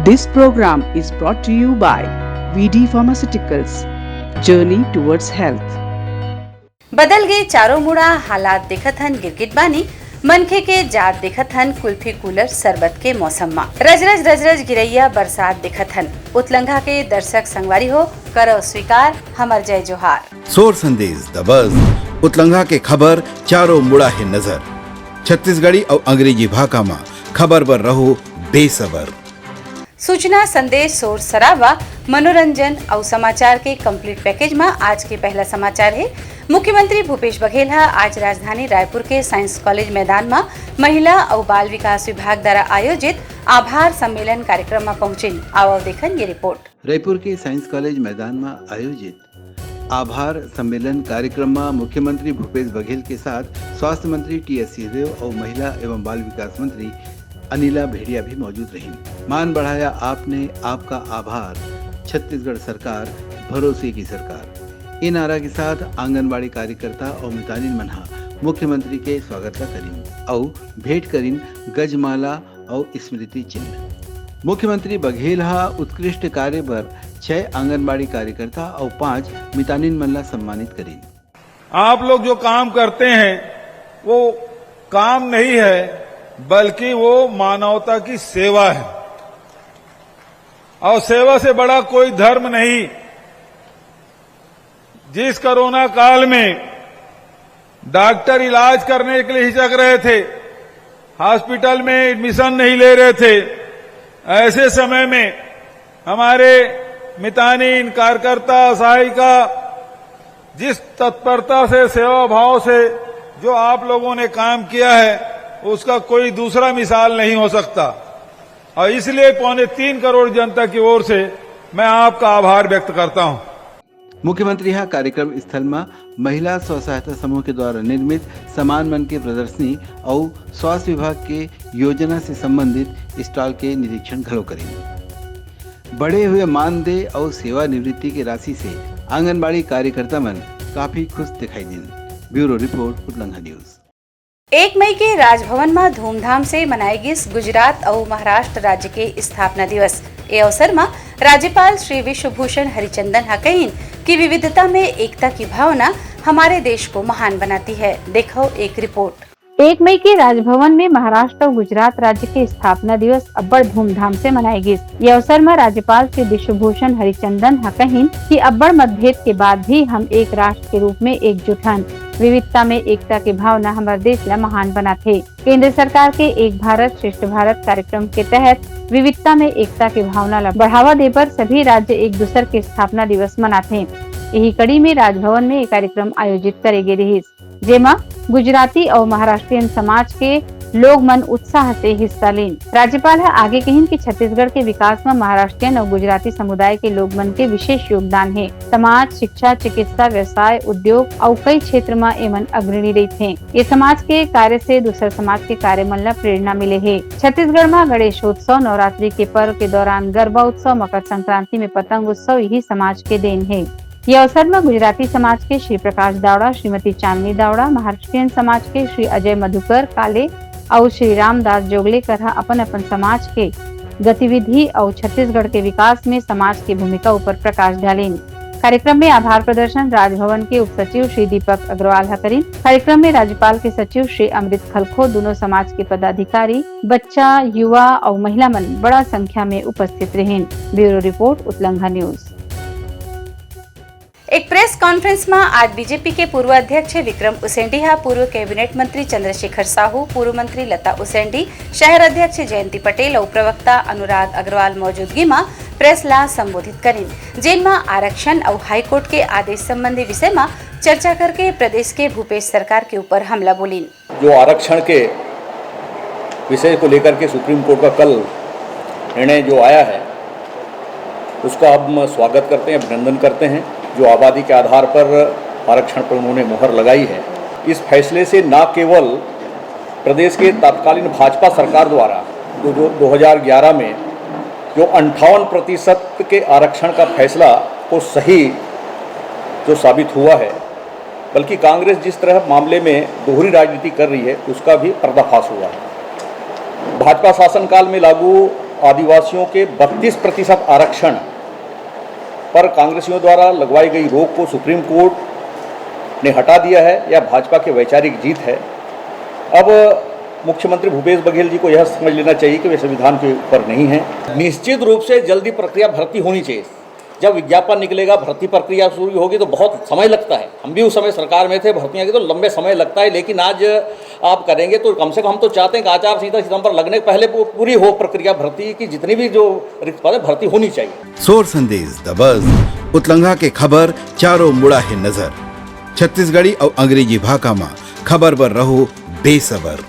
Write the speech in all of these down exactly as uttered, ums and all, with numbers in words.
This program is brought to you by V D Pharmaceuticals, Journey Towards Health. बदल गे चारों मुड़ा हालात, देखत हन गिरगिट बानी, मनखे के जात देखत हन कुल्फी कूलर शरबत के मौसम मा। रजरज रजरज गिरैया बरसात देखत हन। उतलंघा के दर्शक संगवारी हो, करो स्वीकार हमर जय जोहार। सोर संदेश दबस, उतलंघा के खबर चारों मुड़ा हे नजर। छत्तीसगढ़ी अउ अंग्रेजी भाखा मा खबर बर रहो बेसबर। सूचना, संदेश, शोर शराबा, मनोरंजन अउ समाचार के complete package मा आज के पहला समाचार हे। मुख्यमंत्री भूपेश बघेल ह आज राजधानी रायपुर के साइंस कॉलेज मैदान मा महिला अउ बाल विकास विभाग द्वारा आयोजित आभार सम्मेलन कार्यक्रम मा पहुंचिन। आवव देखन ये रिपोर्ट। रायपुर के साइंस कॉलेज मैदान मा आयोजित आभार सम्मेलन कार्यक्रम मा मुख्यमंत्री भूपेश बघेल के साथ स्वास्थ्य मंत्री टी एस सिंहदेव अउ महिला एवं बाल विकास मंत्री अनिला भेड़िया भी मौजूद रहिन। मान बढ़ाया आपने, आपका आभार, छत्तीसगढ़ सरकार, भरोसे की सरकार, ए नारा के साथ आंगनबाड़ी कार्यकर्ता अउ मितानिन मन ह मुख्यमंत्री के स्वागत ला करिन अउ भेंट करिन गजमाला अउ स्मृति चिन्ह। मुख्यमंत्री बघेल ह उत्कृष्ट कार्य बर छह आंगनबाड़ी कार्यकर्ता अउ पांच मितानिन मन ला सम्मानित करिन। आप लोग जो काम करते हैं, वो काम नहीं है, बल्कि वो मानवता की सेवा है। और सेवा से बड़ा कोई धर्म नहीं। जिस कोरोना काल में डॉक्टर इलाज करने के लिए हिचक रहे थे, हॉस्पिटल में एडमिशन नहीं ले रहे थे, ऐसे समय में हमारे मितानिन, कार्यकर्ता, सहायिका जिस तत्परता से, सेवा भाव से जो आप लोगों ने काम किया है, उसका कोई दूसरा मिसाल नहीं हो सकता। और इसलिए पौने तीन करोड़ जनता की ओर से मैं आपका आभार व्यक्त करता हूं। मुख्यमंत्री ह कार्यक्रम स्थल म महिला स्व सहायता समूह के द्वारा निर्मित सामान मन के प्रदर्शनी अउ स्वास्थ्य विभाग के योजना से संबंधित स्टॉल के निरीक्षण घलो करिन। बढ़े हुए मानदेय अउ सेवानिवृत्ति के राशि से आंगनबाड़ी कार्यकर्ता मन काफी खुश दिखाई दिन। ब्यूरो रिपोर्ट, उतलंघा न्यूज। एक मई के राजभवन म धूमधाम से मनाए गिस गुजरात अउ महाराष्ट्र राज्य के स्थापना दिवस। ए अवसर म राज्यपाल श्री विश्वभूषण हरिचंदन ह कहिन कि विविधता में एकता की भावना हमारे देश को महान बनाती है। देखो एक रिपोर्ट। एक मई के राजभवन में महाराष्ट्र अउ गुजरात राज्य के स्थापना दिवस अब्बड़ धूमधाम से मनाए गिस। ये अवसर म राज्यपाल श्री विश्वभूषण हरिचंदन ह कहिन कि अब्बड़ मतभेद के बाद भी हम एक राष्ट्र के रूप में एकजुट हन। विविधता में एकता के भावना हमर देश ला महान बनाथे। केंद्र सरकार के एक भारत श्रेष्ठ भारत कार्यक्रम के तहत विविधता में एकता के भावना ला बढ़ावा दे बर सभी राज्य एक दूसर के स्थापना दिवस मनाथे। यही कड़ी में राजभवन में एक कार्यक्रम आयोजित करे गे रिहिस, जेमा गुजराती अउ महाराष्ट्रियन समाज के लोग मन उत्साह से हिस्सा लीन। राज्यपाल ह आगे कहिन कि छत्तीसगढ़ के विकास म महाराष्ट्रियन अउ गुजराती समुदाय के लोग मन के विशेष योगदान हे। समाज, शिक्षा, चिकित्सा, व्यवसाय, उद्योग अउ कई क्षेत्र म एमन अग्रणी रहिथे। ये समाज के कार्य से दूसर समाज के कार्य मन ला प्रेरणा मिले हे। छत्तीसगढ़ म गणेशोत्सव, नवरात्रि के पर्व के दौरान गरबा उत्सव, मकर संक्रांति में पतंग उत्सव यही समाज के देन हे। ये अवसर म गुजराती समाज के श्री प्रकाश दावड़ा, श्रीमती चांदनी दावड़ा, महाराष्ट्रियन समाज के श्री अजय मधुकर काले अउ श्री रामदास जोगलेकर ह अपन-अपन समाज के गतिविधि अउ छत्तीसगढ़ के विकास में समाज के भूमिका ऊपर प्रकाश डालिन। कार्यक्रम में आभार प्रदर्शन राजभवन के उपसचिव श्री दीपक अग्रवाल ह करिन। कार्यक्रम में राज्यपाल के सचिव श्री अमृत खलखो, दोनों समाज के पदाधिकारी, बच्चा, युवा अउ महिला मन बड़ा संख्या में उपस्थित रहिन। ब्यूरो रिपोर्ट, उतलंघा न्यूज। एक प्रेस कॉन्फ्रेंस म आज बीजेपी के पूर्व अध्यक्ष विक्रम उसेंडी ह पूर्व कैबिनेट मंत्री चंद्रशेखर साहू, पूर्व मंत्री लता उसेंडी, शहर अध्यक्ष जयंती पटेल अउ प्रवक्ता अनुराग अग्रवाल मौजूदगी म प्रेस ला संबोधित करिन, जेन म आरक्षण अउ हाईकोर्ट के आदेश संबंधी विषय म चर्चा करके प्रदेश के भूपेश सरकार के ऊपर हमला बोलिन। जो आरक्षण के विषय को लेकर के सुप्रीम कोर्ट का कल निर्णय जो आया है, उसका हम स्वागत करते हैं, अभिनंदन करते हैं। जो आबादी के आधार पर आरक्षण पर उन्होंने मुहर लगाई है, इस फैसले से न केवल प्रदेश के तत्कालीन भाजपा सरकार द्वारा जो, जो दो हज़ार ग्यारह में जो अंठावन प्रतिशत के आरक्षण का फैसला को सही जो साबित हुआ है, बल्कि कांग्रेस जिस तरह मामले में दोहरी राजनीति कर रही है, उसका भी पर्दाफाश हुआ है। भाजपा शासनकाल में लागू आदिवासियों के बत्तीस प्रतिशत आरक्षण पर कांग्रेसियों द्वारा लगवाई गई रोक को सुप्रीम कोर्ट ने हटा दिया है, यह भाजपा की वैचारिक जीत है। अब मुख्यमंत्री भूपेश बघेल जी को यह समझ लेना चाहिए कि वे संविधान के ऊपर नहीं हैं। निश्चित रूप से जल्दी प्रक्रिया भर्ती होनी चाहिए। जब विज्ञापन निकलेगा, भर्ती प्रक्रिया शुरू होगी, तो बहुत समय लगता है। हम भी उस समय सरकार में थे, भर्तियां की तो लंबे समय लगता है, लेकिन आज आप करेंगे तो कम से कम हम तो चाहते हैं कि आचार संहिता सितंबर लगने के पहले पू-, पूरी हो प्रक्रिया भर्ती की, जितनी भी जो रिक्त पद है, भर्ती होनी चाहिए। सोर संदेश दबस, उतलंघा के खबर चारों मुड़ा हे नजर। छत्तीसगढ़ी अउ अंग्रेजी भाखा म खबर बर रहो बेसबर।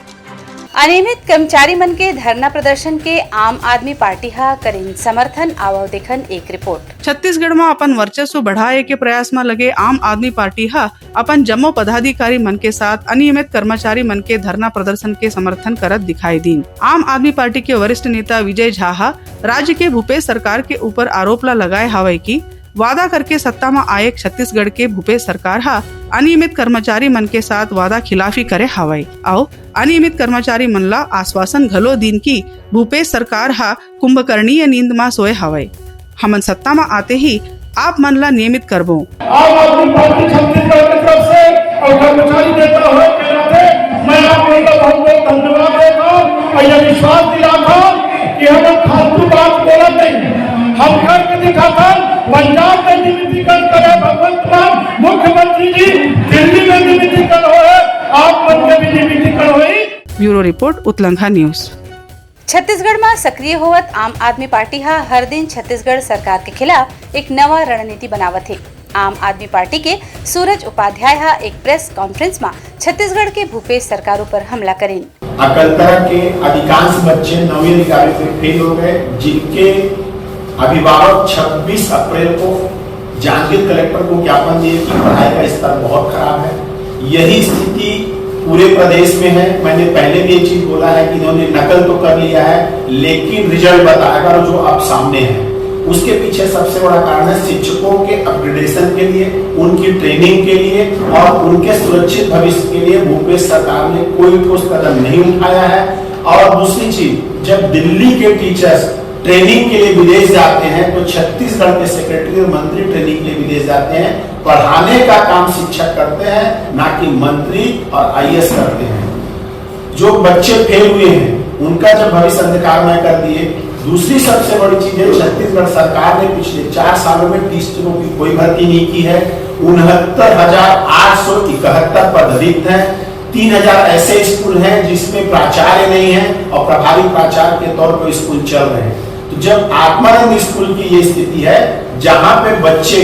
अनियमित कर्मचारी मन के धरना प्रदर्शन के आम आदमी पार्टी ह करिन समर्थन। आवव देखन एक रिपोर्ट। छत्तीसगढ़ म अपन वर्चस्व बढ़ाए के प्रयास म लगे आम आदमी पार्टी ह अपन जम्मो पदाधिकारी मन के साथ अनियमित कर्मचारी मन के धरना प्रदर्शन के समर्थन करत दिखाई दीन। आम आदमी पार्टी के वरिष्ठ नेता विजय झा ह राज्य के भूपेश सरकार के ऊपर आरोप ला लगाए हावय कि वादा करके सत्ता म आए छत्तीसगढ़ के भूपेश सरकार ह अनियमित कर्मचारी मन के साथ वादा खिलाफी करे हावय अउ अनियमित कर्मचारी मन ला आश्वासन घलो दीन कि भूपेश सरकार ह कुंभकर्णीय नींद म सोए हावय। हमन सत्ता म आते ही आप मन ला नियमित करबो। आम आदमी पार्टी छत्तीसगढ़ की तरफ से और कर्मचारी नेता होने के नाते मैं आप लोगों का बहुत बहुत धन्यवाद देता हूँ और यह विश्वास दिलाता हूँ कि हम अब फालतू बात बोलत नहीं, हम करके दिखाथन। पंजाब में नियमितीकरण करे भगवंत मान मुख्यमंत्री जी, दिल्ली में नियमितीकरण होए, आप मन के भी नियमितीकरण होई। ब्यूरो रिपोर्ट, उतलंघा न्यूज। छत्तीसगढ़ म सक्रिय होवत आम आदमी पार्टी ह हर दिन छत्तीसगढ़ सरकार के खिलाफ एक नवा रणनीति बनावत हे। आम आदमी पार्टी के सूरज उपाध्याय ह एक प्रेस कॉन्फ्रेंस म छत्तीसगढ़ के भूपेश सरकार ऊपर हमला करिन। अकलतरा के अधिकांश बच्चे नौवीं अधिकारी में फेल हो गए, जिनके अभिभावक छब्बीस अप्रैल को जांजगीर कलेक्टर को ज्ञापन दिए कि पढ़ाई का स्तर बहुत खराब है। यही स्थिति पूरे प्रदेश में है। मैंने पहले भी ये चीज बोला है कि इन्होंने नकल तो कर लिया है, लेकिन रिजल्ट बताएगा जो अब सामने है। उसके पीछे सबसे बड़ा कारण है शिक्षकों के अपग्रेडेशन के लिए, उनकी ट्रेनिंग के लिए और उनके सुरक्षित भविष्य के लिए भूपेश सरकार ने कोई ठोस कदम नहीं उठाया है। और दूसरी चीज, जब दिल्ली के टीचर्स ट्रेनिंग के लिए विदेश जाते हैं तो छत्तीसगढ़ के सेक्रेटरी और मंत्री ट्रेनिंग के लिए विदेश जाते हैं। पढ़ाने का काम शिक्षक करते हैं, ना कि मंत्री और आईएएस करते हैं। जो बच्चे फेल हुए हैं, उनका जब भविष्य अंधकारमय कर दिए। दूसरी सबसे बड़ी चीज है, छत्तीसगढ़ सरकार ने पिछले चार सालों में टीचरों की कोई भर्ती नहीं की है। उनहत्तर हजार आठ सौ इकहत्तर पद रिक्त हैं। तीन हजार ऐसे स्कूल हैं जिसमें प्राचार्य नहीं है और प्रभारी प्राचार्य के तौर पर स्कूल चल रहे हैं। तो जब आत्मानंद स्कूल की ये स्थिति है, जहां पे बच्चे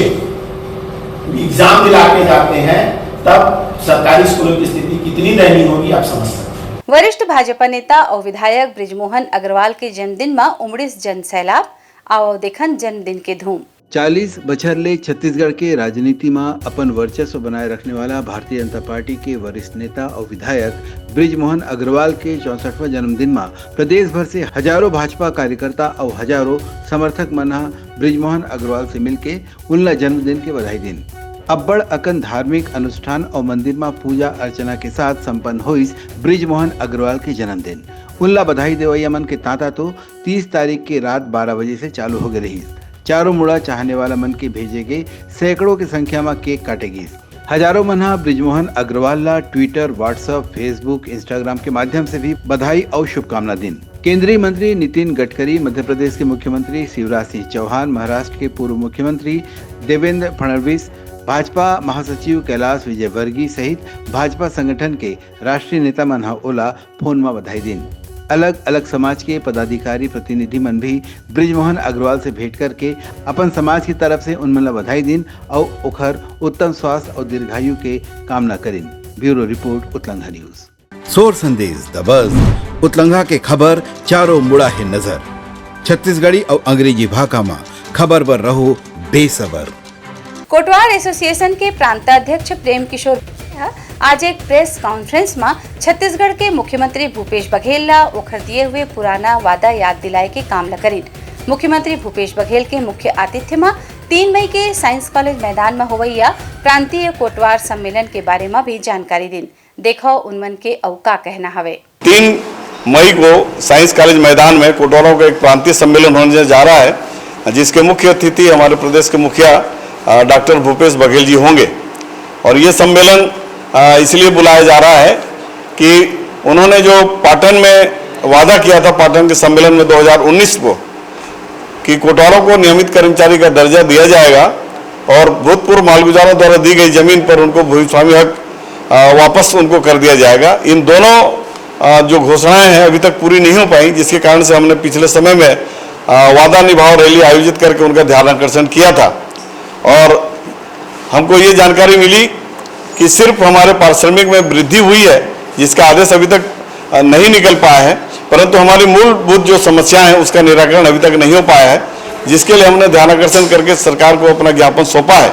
एग्जाम दिला के जाते हैं, तब सरकारी स्कूलों की स्थिति कितनी दयनीय होगी, आप समझ सकते हैं। वरिष्ठ भाजपा नेता अउ विधायक बृजमोहन अग्रवाल के जन्मदिन म उमड़िस जन सैलाब। आवव देखन जन्मदिन के धूम। चालीस बछर ले छत्तीसगढ़ के राजनीति म अपन वर्चस्व बनाए रखने वाला भारतीय जनता पार्टी के वरिष्ठ नेता अउ विधायक बृजमोहन अग्रवाल के चौसठवां जन्मदिन म प्रदेश भर से हजारों भाजपा कार्यकर्ता अउ हजारों समर्थक मन ह बृजमोहन अग्रवाल से मिलके उनला जन्मदिन के बधाई दिन। अब्बड़ अकन धार्मिक अनुष्ठान अउ मंदिर म पूजा अर्चना के साथ संपन्न होइस बृजमोहन अग्रवाल के जन्मदिन। उनला बधाई देवइया मन के तांता तो तीस तारीख के रात बारह बजे से चालू हो गए रहिस। चारों मुड़ा चाहने वाला मन के भेजे गए सैकड़ों की संख्या म केक काटे गिस। हजारों मन ह बृजमोहन अग्रवाल ला Twitter, WhatsApp, Facebook, Instagram के माध्यम से भी बधाई अउ शुभकामना दिन। केंद्रीय मंत्री नितिन गडकरी, मध्य प्रदेश के मुख्यमंत्री शिवराज सिंह चौहान, महाराष्ट्र के पूर्व मुख्यमंत्री देवेंद्र फडणवीस, भाजपा महासचिव कैलाश विजयवर्गीय सहित भाजपा संगठन के राष्ट्रीय नेता मन ह ओला फोन म बधाई दिन। अलग-अलग समाज के पदाधिकारी प्रतिनिधि मन भी बृजमोहन अग्रवाल से भेंट करके अपन समाज की तरफ से उनमन ला बधाई दिन अउ ओखर उत्तम स्वास्थ्य अउ दीर्घायु के कामना करिन। ब्यूरो रिपोर्ट, उतलंघा न्यूज। सोर संदेश दबस, उतलंघा के खबर चारों मुड़ा हे नजर। छत्तीसगढ़ी अउ अंग्रेजी भाखा म खबर बर रहो बेसबर। कोटवार एसोसिएशन के प्रांताध्यक्ष प्रेम किशोर ह आज एक प्रेस कॉन्फ्रेंस म छत्तीसगढ़ के मुख्यमंत्री भूपेश बघेल ला ओखर दिए हुए पुराना वादा याद दिलाए के काम ल करिन। मुख्यमंत्री भूपेश बघेल के मुख्य आतिथ्य म तीन मई के साइंस कॉलेज मैदान म होवइया प्रांतीय कोटवार सम्मेलन के बारे म भी जानकारी दिन। देखव उनमन के अउ का कहना हवे। तीन मई को साइंस कॉलेज मैदान में कोटवारों का एक प्रांतीय सम्मेलन होने जा रहा है, जिसके मुख्य अतिथि हमारे प्रदेश के मुखिया, अ, डॉक्टर भूपेश बघेल जी होंगे। और ये सम्मेलन, अ, इसलिए बुलाया जा रहा है कि उन्होंने जो पाटन में वादा किया था, पाटन के सम्मेलन में दो हज़ार उन्नीस को, कि कोटवारों को नियमित कर्मचारी का दर्जा दिया जाएगा और भूतपूर्व मालगुजारों द्वारा दी गई जमीन पर उनको भूमि स्वामी हक, अ, वापस उनको कर दिया जाएगा। इन दोनों, अ, जो घोषणाएं हैं, अभी तक पूरी नहीं हो पाई, जिसके कारण से हमने पिछले समय में, अ, वादा निभाओ रैली आयोजित करके उनका ध्यानाकर्षण किया था। और हमको ये जानकारी मिली कि सिर्फ हमारे पारिश्रमिक में वृद्धि हुई है, जिसका आदेश अभी तक, अ, नहीं निकल पाया है, परंतु हमारी मूलभूत जो समस्या है, उसका निराकरण अभी तक नहीं हो पाया है, जिसके लिए हमने ध्यानाकर्षण करके सरकार को अपना ज्ञापन सौंपा है।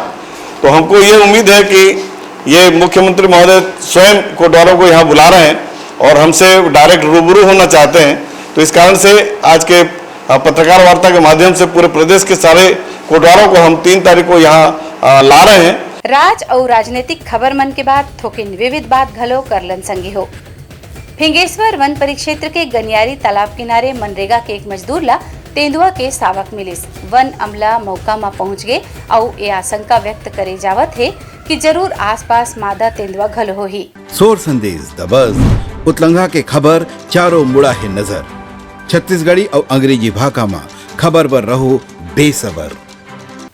तो हमको ये उम्मीद है कि ये मुख्यमंत्री महोदय स्वयं कोटवारों को यहाँ बुला रहे हैं और हमसे डायरेक्ट रूबरू होना चाहते हैं। तो इस कारण से आज के, अ, पत्रकार वार्ता के माध्यम से पूरे प्रदेश के सारे कोटवारों को हम तीन तारीख को यहाँ, अ, ला रहे हैं। राज अउ राजनीतिक खबर मन के बाद थोकिन विविध बात घलो करलन संगी हो। फिंगेश्वर वन परिक्षेत्र के गनियारी तालाब किनारे मनरेगा के एक मजदूर ला तेंदुआ के सावक मिलिस। वन अमला मौका म पहुंच गे अउ ए आशंका व्यक्त करे जावत हे कि जरूर आसपास मादा तेंदुआ घलो होही। सोर संदेश दबस, उतलंघा के खबर चारों मुड़ा हे नजर। छत्तीसगढ़ी अउ अंग्रेजी भाखा म खबर बर रहो बेसबर।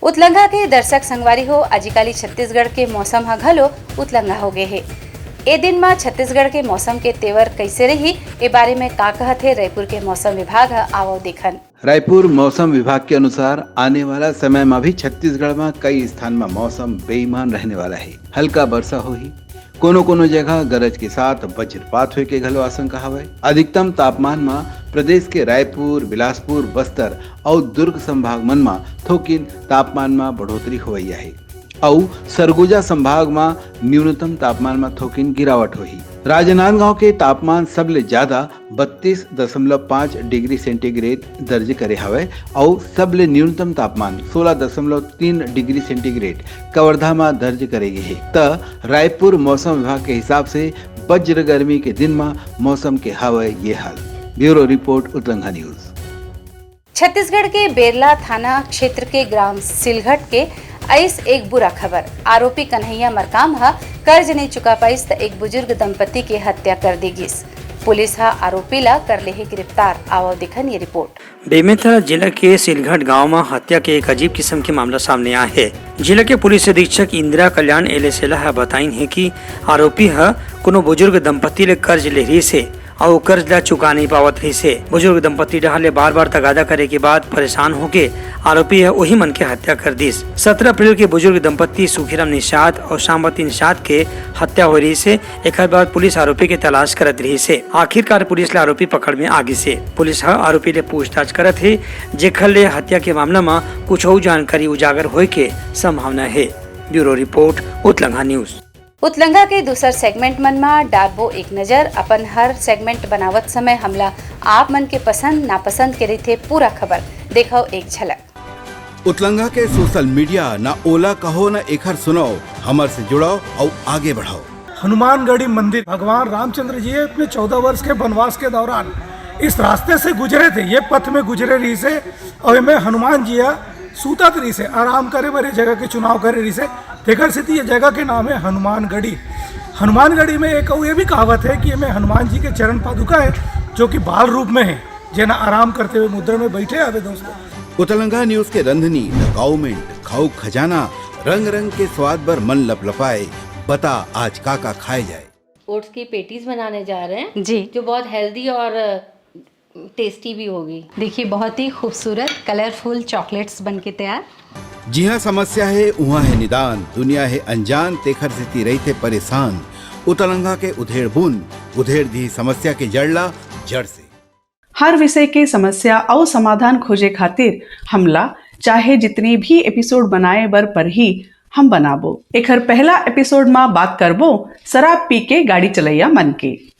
उतलंघा के दर्शक संगवारी हो, अजिकाली छत्तीसगढ़ के मौसम ह घलो उतलंघा हो गे हे। ए दिन म छत्तीसगढ़ के मौसम के तेवर कइसे रही, ए बारे में का कहत हे रायपुर के मौसम विभाग ह, आवव देखन। रायपुर मौसम विभाग के अनुसार आने वाला समय म भी छत्तीसगढ़ म कई स्थान म मौसम बेईमान रहने वाला हे। हल्का बरसा होही, कोनो-कोनो जगह गरज के साथ वज्रपात होए के घलो आशंका हवय। अधिकतम तापमान म प्रदेश के रायपुर, बिलासपुर, बस्तर अउ दुर्ग संभाग मन म थोकिन तापमान म बढ़ोतरी होवइया हे अउ सरगुजा संभाग म न्यूनतम तापमान म थोकिन गिरावट होही। राजनांदगांव के तापमान सबले ज्यादा बत्तीस दशमलव पाँच डिग्री सेंटीग्रेड दर्ज करे हवय अउ सबले न्यूनतम तापमान सोलह दशमलव तीन डिग्री सेंटीग्रेड कवर्धा म दर्ज करे गे हे। त रायपुर मौसम विभाग के हिसाब से वज्र गर्मी के दिन म मौसम के हवय ये हाल। ब्यूरो रिपोर्ट, उतलंघा न्यूज। छत्तीसगढ़ के बेरला थाना क्षेत्र के ग्राम सिलघट के अइस एक बुरा खबर। आरोपी कन्हैया मरकाम ह कर्ज नइ चुका पाइस त एक बुजुर्ग दंपति के हत्या कर दे गिस। पुलिस ह आरोपी ला कर ले हे गिरफ्तार। आवव देखन ये रिपोर्ट। बेमेतरा जिला के सिलघट गांव म हत्या के एक अजीब किस्म के मामला सामने आए हे। जिला के पुलिस अधीक्षक इंदिरा कल्याण एलेसेला ह बताइन हे कि आरोपी ह कोनो बुजुर्ग दंपति ले कर्ज ले रिहिस हे अउ कर्ज ला चुका नइ पावत रिहिस हे। बुजुर्ग दंपति डहार ले बार-बार तगादा करे के बाद परेशान होके आरोपी ह उही मन के हत्या कर दिस। सत्रह अप्रैल के बुजुर्ग दंपति सुखीराम निषाद अउ शामवती निषाद के हत्या होए रिहिस हे। एखर बाद पुलिस आरोपी के तलाश करत रिहिस हे। आखिरकार पुलिस ला आरोपी पकड़ में आ गिस हे। पुलिस ह आरोपी ले पूछताछ करत हे, जेखर ले हत्या के मामला म कुछ अउ जानकारी उजागर होए के संभावना हे। ब्यूरो रिपोर्ट, उतलंघा न्यूज। उतलंघा के दूसर सेगमेंट मन म डारबो एक नजर। अपन हर सेगमेंट बनावत समय हमला आप मन के पसंद नापसंद के रहिथे पूरा खबर। देखव एक झलक। उतलंघा के सोशल मीडिया, न ओला कहो न एखर सुनव, हमर से जुड़व अउ आगे बढ़व। हनुमानगढ़ी मंदिर, भगवान रामचंद्र जी अपने चौदह वर्ष के वनवास के दौरान इस रास्ते से गुजरे थे, ये पथ में गुजरे रहिस हे, अउ एमे हनुमान जी ह सूतत रहिस हे, आराम करे बर ये जगह के चुनाव करे रहिस हे, तेकर सेती ये जगह के नाम हे हनुमानगढ़ी। हनुमानगढ़ी में एक अउ ये भी कहावत हे कि एमे हनुमान जी के चरण पादुका हे, जो कि बाल रूप में हे, जेन आराम करते हुए मुद्रा में बैठे हवे दोस्तों। उतलंगा न्यूज के रंधनी, द गाउमेंट, खाऊ खजाना, रंग रंग के स्वाद बर मन लपलपाए। बता आज का का खाए जाए। ओट्स की पेटीज बनाने जा रहे हैं जी। जो बहुत हेल्दी और टेस्टी भी होगी। देखिए, बहुत ही खूबसूरत कलरफुल चॉकलेट्स बन के तैयार। जिहाँ समस्या हे, उहाँ हे निदान। दुनिया हे अनजान, तेखर सेती रहिथे परेशान। उतलंगा के उधेड़ बुन, उधेड़ दी समस्या के जड़ ला जड़ से। हर विषय के समस्या अउ समाधान खोजे खातिर हमला चाहे जितनी भी एपिसोड बनाए बर परही, हम बनाबो। एखर पहला एपिसोड म बात करबो शराब पी के गाड़ी चलैया मन के।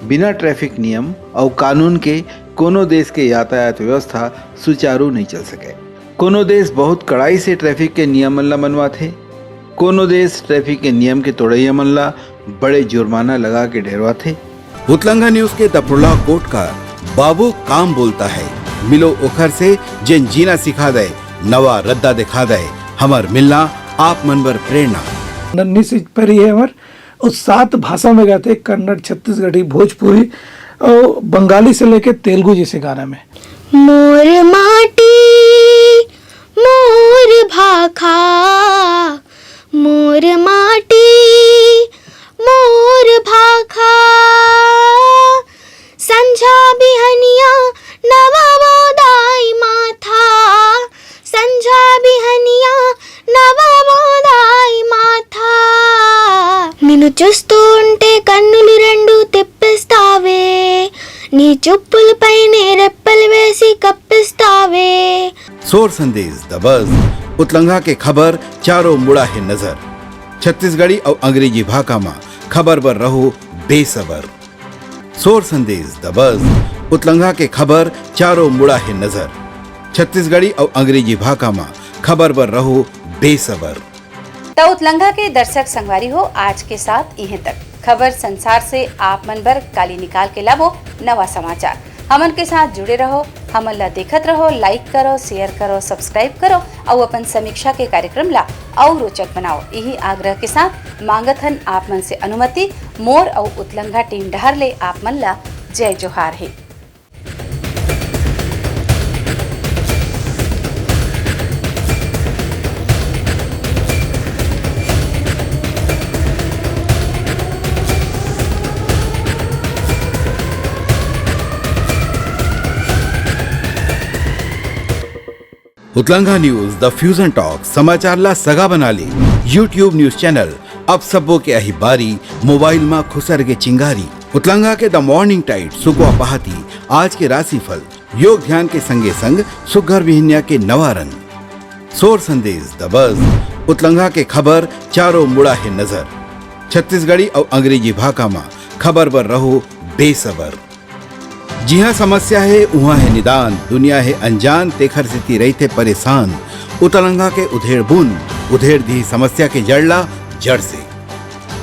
बिना ट्रैफिक नियम अउ कानून के कोनो देश के यातायात व्यवस्था सुचारू नइ चल सके। कोनो देश बहुत कड़ाई से ट्रैफिक के नियमन ला मनवाथे, कोनो देश ट्रैफिक के नियम के तोड़इया मन ला बड़े जुर्माना लगा के डेरवाथे। उतलंगा न्यूज के दफरोला कोटकर, बाबू काम बोलता है, मिलो ओखर से जेन जीना सिखा दे, नवा रद्दा दिखा दे, हमर मिलना आप मन बर प्रेरणा। नन्ही सी परी है हमर, अउ सात भाषा में गाथे, कन्नड़, छत्तीसगढ़ी, भोजपुरी अउ बंगाली से लेके तेलुगु जैसे गाना में। मोर माटी, मोर भाखा, मोर माटी, मोर भाखा। संझा बिहनिया नवा बोदाई माथा, संझा बिहनिया नवा बोदाई माथा। నిన్ను చూస్తుంటే కన్నులు రెండు తెప్పిస్తావే, నీ చూపులపైనే రెప్పలు వేసి కప్పిస్తావే। सोर संदेश दबस, उतलंगा के खबर चारों मुड़ा है नजर। छत्तीसगढ़ी अउ अंग्रेजी भाखा मा खबर बर रहो बेसबर। सोर संदेश दबस, उतलंगा के खबर चारों मुड़ा है नजर। छत्तीसगढ़ी अउ अंग्रेजी भाखा मा खबर बर रहो बेसबर। त उतलंगा के दर्शक संगवारी हो, आज के साथ इहें तक। खबर संसार से आप मन बर काली निकाल के लाबो नवा समाचार। हमन के साथ जुड़े रहो, हमन ला देखत रहो, लाइक करो, शेयर करो, सब्सक्राइब करो अउ अपन समीक्षा के कार्यक्रम ला अउ रोचक बनाओ। इही आग्रह के साथ मांगत हन आप मन से अनुमति। मोर अउ उतलंगा टीम डहार ले आप मन ला जय जोहार हे। उतलंगा न्यूज, द फ्यूजन टॉक, समाचार ला सगा बना ले। YouTube न्यूज चैनल, अब सबो के आही बारी, मोबाइल मा खुसर के चिंगारी। उतलंगा के द मॉर्निंग टाइट, सुकवा पहाती, आज के राशिफल, योग ध्यान के संगे संग सुग्घर बिहनिया के नवा रंग। सोर संदेश दबस, उतलंगा के खबर चारों मुड़ा हे नजर। छत्तीसगढ़ी अउ अंग्रेजी भाखा मा खबर बर रहो बेसबर। जिहाँ समस्या हे, उहाँ हे निदान, दुनिया हे अनजान, तेखर सेती रहिथे परेशान। उतलंगा के उधेड़ बुन, उधेड़ दिही समस्या के जड़ ला जड़ से।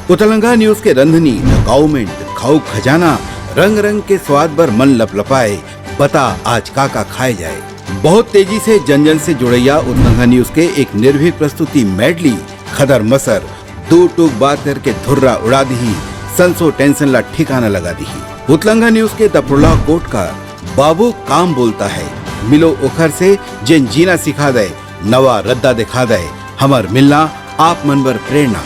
उतलंगा न्यूज के रंधनी, द काउमेंट, खाऊ खजाना, रंग रंग के स्वाद बर मन लपलपाए, बता आज का का खाए जाए। बहुत तेजी से जन जन से जुड़ैया उतलंगा न्यूज के एक निर्भीक प्रस्तुति मेडली, खदर मसर, दू टूक बात करके धुर्रा उड़ा दिही, संसो टेंशन ला ठिकाना लगा दिही। उतलंगा न्यूज के दफरोला कोटकर, बाबू काम बोलता है, मिलो ओखर से जेन जीना सिखा दे, नवा रद्दा दिखा दे, हमर मिलना आप मन बर प्रेरणा।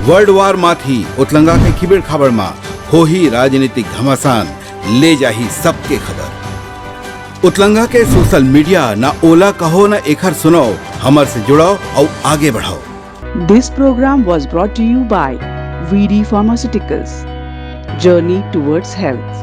वर्ल्ड वार माथी, उतलंगा के खिबेड़ खाबड़ मा होही राजनीतिक घमासान, ले जाही सबके खबर। उतलंगा के सोशल मीडिया, ना ओला कहो ना एखर सुनो, हमर से जुड़ो अउ आगे बढ़ो। This program was brought to you by V D Pharmaceuticals, Journey Towards Health.